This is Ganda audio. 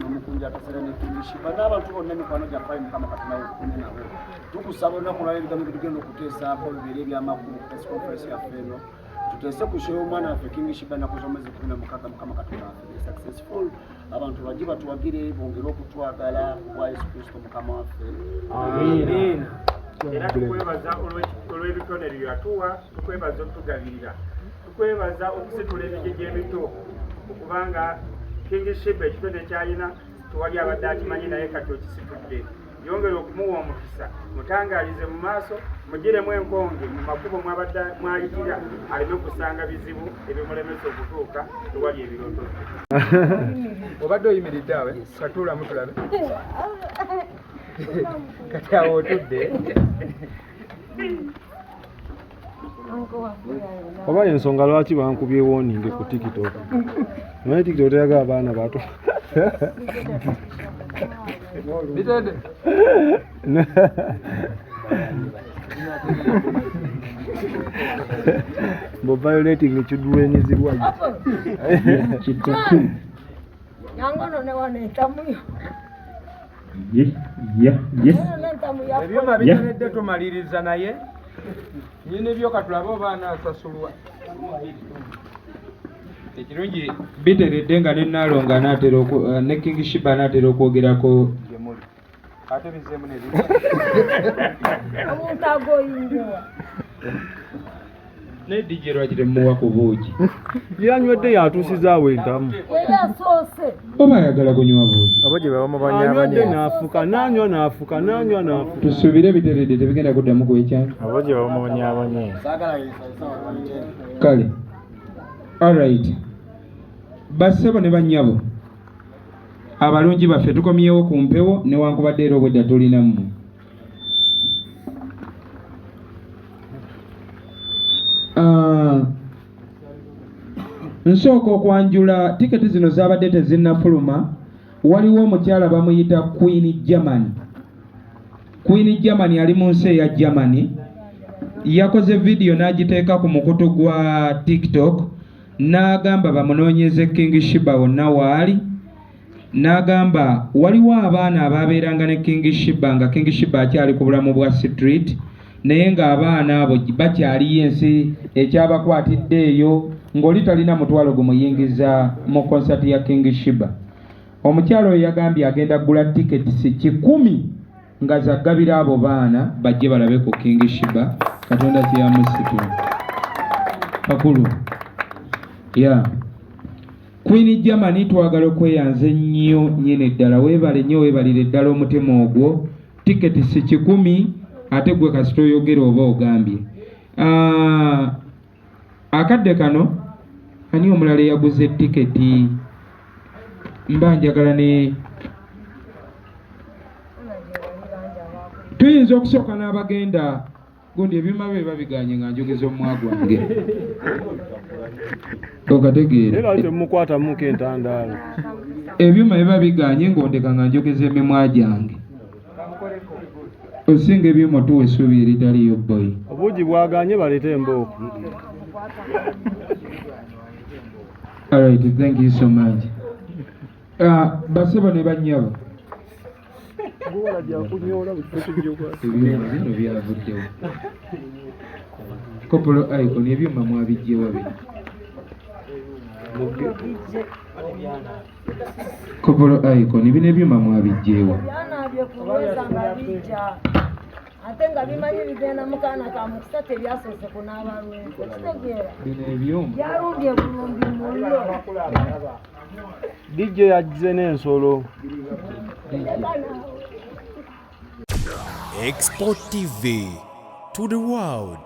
Nomukunja akaseera ne King Sheebah n'abantu bonna, mikwano gyaffe. Mukama Katonda, wetukumye nabo. Tukusaba olunaku lwala ebigambo byetugenda okuteesaako bibeere ebyamakulu ku press conference yaffe eno. Tuteese ku show y'omwana waffe King Sheebah ennaku z'omwezi 16. Mukama Katonda waffe, be successful. Abantu bajje batuwagire, bongere okutwagala bwa Yesu Kristo Mukama waffe. Amiina. Era tukwebaza olw'ebitone bye watuwa, tukwebaza otugabirira, tukwebaza okusitula emigigi emito, okubanga King Sheebah ekitone kyalina tewali abadde akimanyi, naye kati okisitudde. Yongera okumuwa omukisa, mutangaalize mu maaso, mugiremu enkonge mu makubo mwabadde mwayitira, aleme kusanga bizibu ebimulemesa okutuuka ewali ebirooto bye. Obadde oyimiridde awe, katuulamu tulabe. Kati awo otudde. Oba ensonga lwaki bankubye warning ku TikTok? Naye TikTok teyagala abaana bato. Bitende. Mbu violating children's rights. Yangono ne wano entamuyo. Ye. Eno n'entamu ya Ebyuma biteredde, tumaliriza, naye nyini byo katulabe oba anaasasulwa. Ekirungi biteredde nga ne Naalongo anaatera ne King Sheebah anaatera okwogerako gye muli, ate bizeemu ne Omuntu agoyingiwa. Ne DJ lwaki temuwa ku buugi? Yanywedde, yatuusizaawo entamu. Era asoose. Oba ayagala kunywa buugi. Abo gye Anywedde n'afuka, n'anywa n'afuka, n'anywa n'afuka. Tusuubire biteredde, tebigenda kuddamu kwekyanga. Abo gye bamubonyaabonye. Saagala yesaisa. Kale, alright, bassebo ne bannyabo abalungi baffe, tukomyewo ku mpewo newankubadde era obwedda tulina mmwe. Ah, nsooka okwanjula tiketi zino zabadde tezinnafuluma. Waliwo omukyala bamuyita Queen Germany. Queen Germany ali mu nsi eya Germany. Yakoze vidiyo n'agiteeka ku mukutu gwa TikTok, n'agamba bamunoonyeze King Sheebah wonna waali. N'agamba waliwo abaana ababeeranga ne King Sheebah nga King Sheebah akyali ku bulamu bwa street, naye ng'abaana abo bakyaliyo, ensi ekyabakwatidde eyo, ng'oli talina mutwalo gumuyingiza mu konsati ya King Sheebah. Omukyalo oyo yagambye agenda kugula tiketi 100 nga zaggabira abo baana bajje balabe ku King Sheebah Katonda kyeyamusitula kakulu ya Queen Germany. Twagala okweyanza ennyo nnyini ddala. Weebale nnyo, weebalire ddala omutima ogwo. Tiketi si 100, ate gwe kasita oyogera oba ogambye. Ah, akadde kano ani omulala eyaguze tiketi? Mba njagala ne tuyinza okusooka n'abagenda gundi. Ebyuma bye babiganye nga njogeza omumwa gwange, okategeera? Era temukwatamuko entandaalo. Ebyuma biba biganye ng'ondeka nga njogeza emimwa gyange. Osinga ebyuma otuwa essuubi eritaliyo, boy. Obuugi bwaganye, baleete embooko. Alright, thank you so much. Basebo ne bannyabo, ebyuma bino byavuddewo. Kopolo Icon, ebyuma mwabijjewa bino? Kopolo Icon, bino ebyuma mwabijjewa? Byanaabye ku lweza nga bijja, ate nga bimanyi bigenda mu kaana ka mukisa. Tebyasoose kunaaba lweza, kitegeera? Bino ebyuma Byalumbye bulumbi muliro. DJ yazze n'ensolo. Export TV to the world.